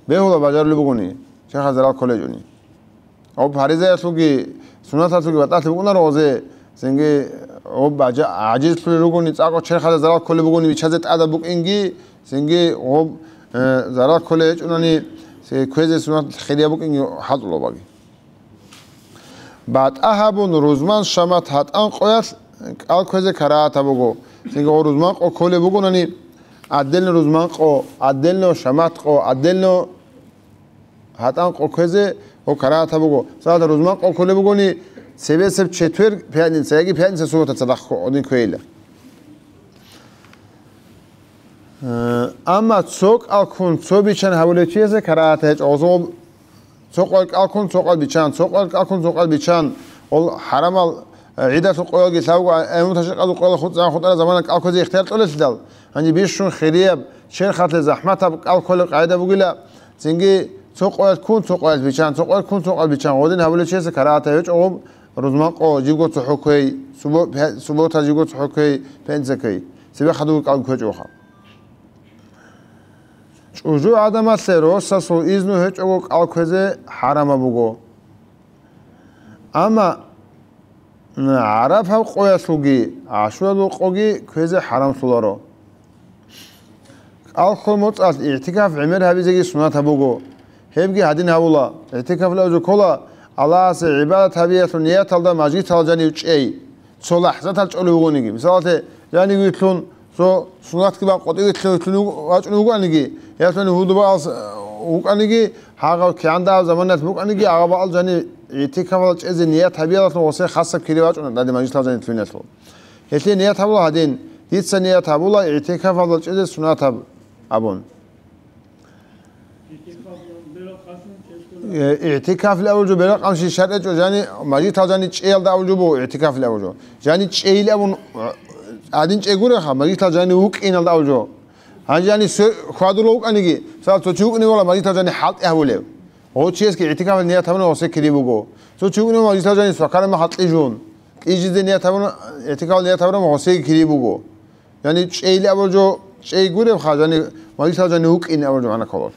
Бегьула бажарулеб бугони, черхалъ зарал кколеб гьечӀони. Гьоб фаризаялъулги, суннаталъулги батӀалъи букӀунаро гъозе, цинги гьоб бажа-, гӀажизлъулел ругони, цӀакъго черхалда зарал кколеб бугони, биччазе тӀадаб букӀинги, цинги гьоб, э, зарал кколеб гьечӀунани, ци-, кквезе суннат хирияб букӀинги хӀалтӀулабаги. БатӀа гьабун, рузман, шамат, гьатӀан къоялъ кӀал кквезе карагьатаб буго. Цинги гьо рузман къо кколеб бугонани, отдельно рузман къо, отдельно шамат къо, отдельно гьатӀан къо кквезе гьо карагьатаб буго. Мисалда, рузман къо кколеб бугони, цебесеб четверг, пятница яги пятница, суббота цадахъ гьодин кквейила. Э, амма цо кӀал ккун, цо бичан гьабулев чиясе карагьат гьечӀо. Гъосул цо къоялъ кӀал ккун, цо къоялъ бичан, цо къоялъ кӀал ккун, цо къоялъ бичан. Гъол хӀарамал, э, гӀидалъул къоялги лъабго, э, гӀелму ташрикъазул къоялъ хутӀзан хутӀараб замана кӀал кквезе ихтияр кьолелъидал, гьаниб бищун хирияб, черхалъе захӀматаб кӀал кколеб къагӀида бугила, цинги цо къоялъ ккун, цо къоялъ бичан, цо къоялъ ккун, цо къоялъ бичан. Гъодин гьабулев чиясе карагьат гьечӀо гъоб рузман къо жибго цохӀо кквей, субо-, пя-, суббота жибго цохӀо кквей, пятница кквей. Цебе хадубги кӀалги кквечӀоха. ЧӀужугӀадамалъе росасул изну гьечӀого кӀал кквезе хӀарамаб буго. Амма ГӀарафа къоялъулги ГӀашураялъул къоги кквезе хӀарамлъуларо. КӀал кколеб моцӀалъ игӀтикаф гӀемер гьабизеги суннатаб буго. Гьебги гьадин гьабула: игӀтикаф лъабабилеб жо ккола Аллагьасе гӀибадат гьабиялъул нияталда мажгиталда жанив чӀей, цо лахӀзатал чӀолев вугониги. Мисалалъе, жанив вилълъун, цо суннатги бан къотӀи вилълъун, вилълъун вуг-, вачӀун вугониги, ясани гьудубаалс вукӀаниги, гьагъав кигӀан дагьаб заманалъ букӀаниги, гьагъаб бакӀал жанив игӀтикафалда чӀезе ният гьабиялъул гъосе хасаб кири вачӀуна, дагьаб мажгиталда жанив лъугьиналъул. Гьелъие ният гьабула гьадин: дица ният гьабула игӀтикафалда чӀезе суннатаб абун. Э, игӀтикаф лъабабилеб жо беракъанщи шартӀ гьечӀо, жани мажгиталда жани чӀеялда абулеб жо буго игӀтикаф лъабабилеб жо. Жани чӀейилан абун, э, гьадин чӀей гуреха, мажгиталда жани вукӀиналда абулеб жо. Гьанже жани сверухъ хьвадулев вукӀаниги, мисал, цо чи вукӀине вугила мажгиталда жани хӀалтӀи гьабулев. Гъов чиясги игӀтикафалъе ният гьабуна, гъосе кири буго. Цо чи вукӀине вугила мажгиталда жани свакараб мехалъ кьижун, кьижизе ният гьабуна, игӀтикафалъе ният гьабуна, гъосе кири буго. Яни чӀейилан абулеб жо, чӀей гуребха, яни мажгиталда жани вукӀин абулеб жо магӀна ккола.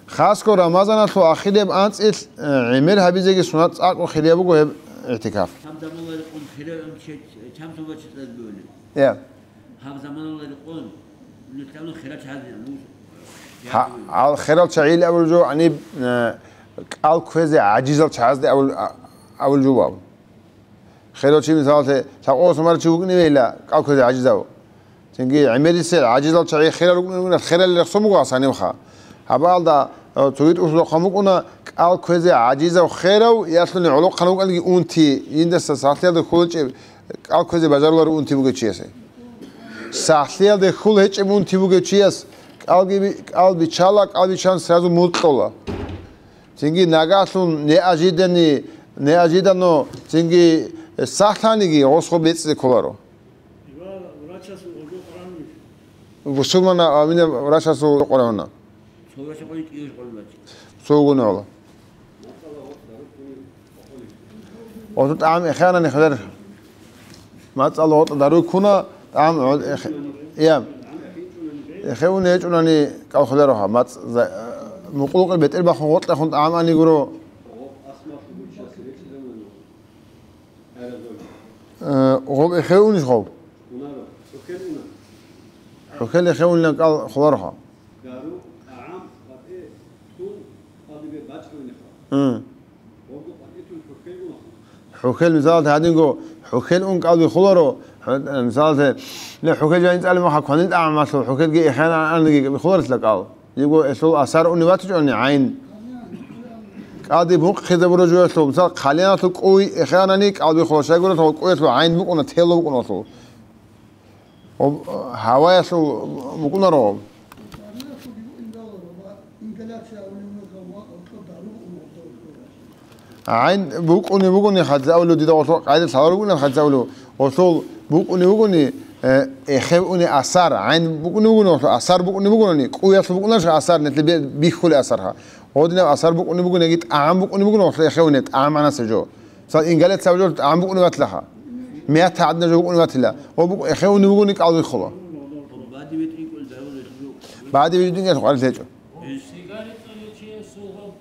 Хасго Рамазаналъул ахиреб анцӀила, э, гӀемер гьабизеги суннат, цӀакъго хирияб буго гьеб игӀтикаф. Гьаб заманалда рекъон хириял чагӀи, чам соба чӀезабулеб? Я. Гьаб заманалда рекъон, нилъ гьабун хириял чагӀи, ну, Гьа-, гьал хириял чагӀи абулеб жо, гьаниб, э, кӀал кквезе гӀажизал чагӀазде абул-, а-, абулеб жо буго. Хирияв чи, мисалалъе, лъабкъоялъ сумар чи вукӀиневейила, кӀал кквезе гӀажизав. Цинги гӀемерисел гӀажизал чагӀи хирал рукӀунел ругони, хирал рехсон буго гьас гьанивха. Гьабаалда, э, цоги тӀухьдузда хъван букӀуна, кӀал кквезе гӀажизав хирав, ялъуни гӀолохъан вукӀаниги унти, индаса сахлъиялда хьулчӀеб кӀал кквезе бажаруларо унти бугев чиясе. Сахлъиялда хьул гьечӀеб унти бугев чияс кӀалги би-, кӀал биччала, кӀал биччан сразу мутӀ кьола. Цинги нагагьлъун неожиданно, неожиданно цинги сахлъаниги гъосго бецӀизе кколаро. Бусурмана амина врачасул къорона. Цо врача къони кӀиуш къони бачи. Цо гуна гьала. Ото тӀам эхяна нехлер. МацӀала гъотӀа даруй ккуна, тӀам гӀод эхе-, я. Эхевун гьечӀунани кӀал хулароха, мацӀ за-, мукъулукъе бетӀер бахун гъоркьахун тӀагӀам ани гуро. Э, гъоб эхевунищ гъоб? ХӀухьел эхевунилан кӀал хулароха. М. ХӀухьел, мисалалъе, гьадинго, хӀухьел ун кӀалби хуларо, хӀу-, мисалалъе, не хӀухьел жайин цӀалимаха кванил тӀагӀамалъул, хӀухьелги эхеан ананиги хуларила кӀал. Диго элъул асар уни ватичӀони гӀайн. КӀалди бунхъизабура жуялъул, мисал, хъалиналъул кӀуй эхеанани кӀалби хула, щайгурелъул кӀуялъул гӀайн букӀуна, тело букӀуналъул. Гьаваялъул букӀунаро. ГӀайн букӀуни бугони хадзавлу, дида гъолъо къайда лъалар бугони хадзавлу, гъолъул букӀуни бугони, э, эхев уни асар, гӀайн букӀуни бугони гъолъо, асар букӀуни бугони, кӀуялъ букӀунарищ асар, нилъе бе-, бихьули асарха. Гъодинаб асар букӀуни бугони, яги тӀагӀам букӀуни бугони гъолъо эхев уни, тӀагӀам гӀанасев жо. Мисал, ингалец гьаб жо тӀагӀам букӀуни батлаха. Мят гӀадна жо букӀуни батила. Гъо букӀ-, эхев уни бугони кӀал вихула. Бади витӀин кӀвал дарун рехьизу. Бади витӀин кӀвал къварил гьечӀо. Сигарет цӀалев чиясул гъаб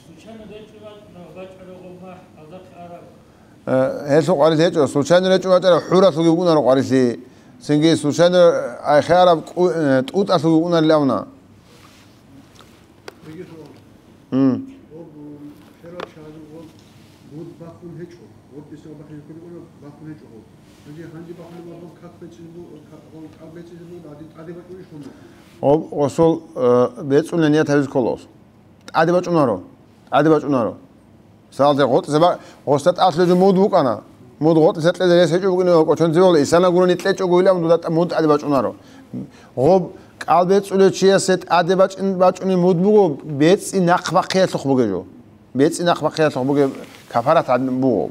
случайно речӀо ва-, бачӀарав гъаб махӀ, гьалдахъе араб. Э, гьелъул къварил гьечӀо, случайно речӀо бачӀарав хӀуралъуги букӀунаро къварилъи. Цинги случайно айхъе араб кӀу-, э, тӀутӀалъуги букӀунарилавна. М. Гъоб, э, херал шагьазул гъоб муд бахун гьечӀо. Гъоб дица бахъизе кколеб бахун гьечӀо гъоб. Гьанже, гьанже бахулеб гъоб как бецӀизе бу-, ка-, гъоб как бецӀизе бу-, гьадин тӀаде бачӀунищ гъоб? Гъоб гъосул, э, бецӀулеб ният гьабизе ккола гъос. ТӀаде бачӀунаро. ТӀаде бачӀунаро. Мисалалъе, гъотӀиса ба-, гъосда тӀалъулеб жо муд букӀана. Муд гъотӀиса кьезе рес гьечӀо букӀине ва кӀочон цеве исана гурони кьечӀого гьилан дуда тӀа-, муд тӀаде бачӀунаро. Гъоб кӀал бецӀулев чиясе тӀаде бачӀин-, бачӀунеб муд буго, бецӀи нахъ бахъиялъухъ бугеб жо. БецӀи нахъ бахъиялъухъ бугеб кафарат гьадин буго.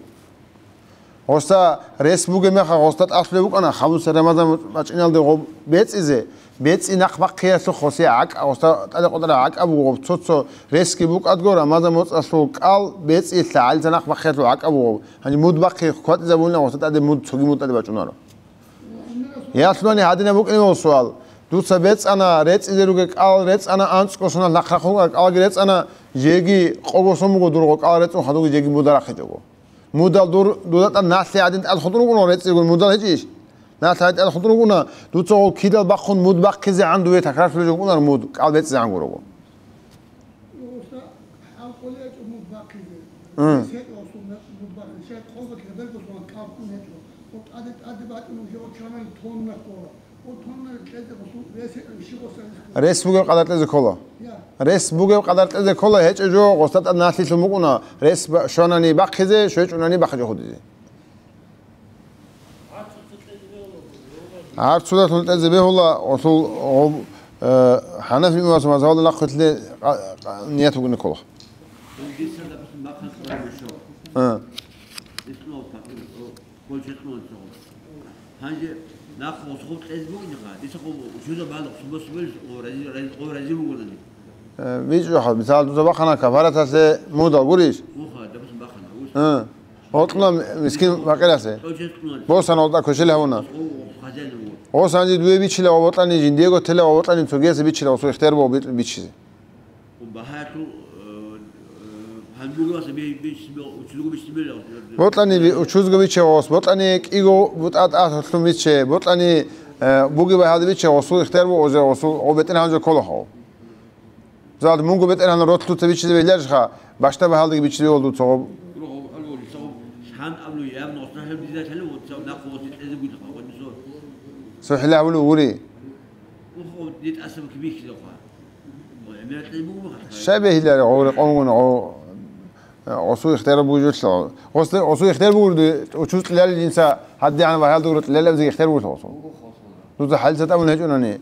Гъосда рес бугеб мехалъ гъосда тӀалъулеб букӀана, хадуса Рамазан бачӀиналде гъоб бецӀизе, бецӀи нахъ бахъиялъухъ гъосе гӀакӀа, гъосда тӀаде къотӀараб гӀакӀа буго гъоб цо-цо ресги букӀадго, Рамазан моцӀалъул кӀал бецӀи лъагӀалица нахъ бахъиялъул гӀакӀа буго. Гьанже муд бахъи хьватӀизабулина гъосда тӀаде муд, цоги муд тӀаде бачӀунаро. Ялъуни гьадинаб букӀинеб суал. Дуца бецӀана, рецӀизе ругел кӀал рецӀана, анцӀго соналъ нахърахъун кӀалги рецӀана, жеги къого сон буго дурго кӀал рецӀун хадуги жеги муда рахъичӀого. Мудал дур, дуда тӀад налъи гӀадин тӀад хутӀун ругони рецӀигун мудал гьечӀищ? Налъи гӀадин тӀад хутӀун ругуна, дуца гъол кидал бахъун муд бахъизе гӀан дуе такрарлъулеб жо букӀунаро муд, кӀал бецӀизегӀан гуро. М. Рес бугеб къадар кьезе ккола. Рес бугеб къадар кьезе ккола, гьечӀеб жо гъосда тӀад налъилъун букӀуна, рес ба-, щванани бахъизе, щвечӀунани бахъичӀо худизе. Гьар цодалъун кьезе бегьула, гъосул гъоб, э, ХӀанафи имамасул мазгьабалда нахъвилълъи къа-, къа-, ният букӀине ккола. А. Гьанже нахъ гъосул кьезе бугониха, дица гъоб учузаб балагь, субо-субел гъо рази, рази, гъо рази бугонани. Э, бичӀчӀухъа, мисал, дуца бахъана кафараталъе мудал гурищ? Уха, допустим, бахъана, ус. Э, гъоркьна мискин факъирасе. Гъо чес кьуна. Босана гъоркьа квешел гьавуна. Ус гъо хазяин вуго. Гъос гьанже дуе бичила ва бокьани, жиндиего тела ва бокьани, цогиясе бичила, гъосул ихтияр буго би-, бичизе. Багьаялъул, э, э, гьанбугеваса би-, бичиси бе-, учузго бичиси бе-, Бокьани би-, учузго биче гъос, бокьани кӀиго бутӀа тӀалъун биче, бокьани, э, буги багьалда биче гъосул ихтияр буго, озе гъосул гъо бетӀергьан жо кколаха. Зад мунго бетӀергьан ролъуца бичизе бегьларищха, башта багьалдаги бичизе бегьул дуца гъо. Гьан абулеб, я нухда гьеб дизайкали, вот цав нахъ гъоси кьезе бугелха, вот мисо. СухӀила гьавулев гури. Ухо, дит асаб кибихьилаха. Ой, эмиратли бугу бахъа. Щай бегьилари гъо рекъонгун гъо, гъосул ихтияр бугелъул. Гъосде, гъосул ихтияр бугурди, учуз кьелали жинца гьадигӀан ва гьалдугра кьелалабзеги ихтияр бугелъул гъосул. Дуза хӀалица тӀамун гьечӀунани.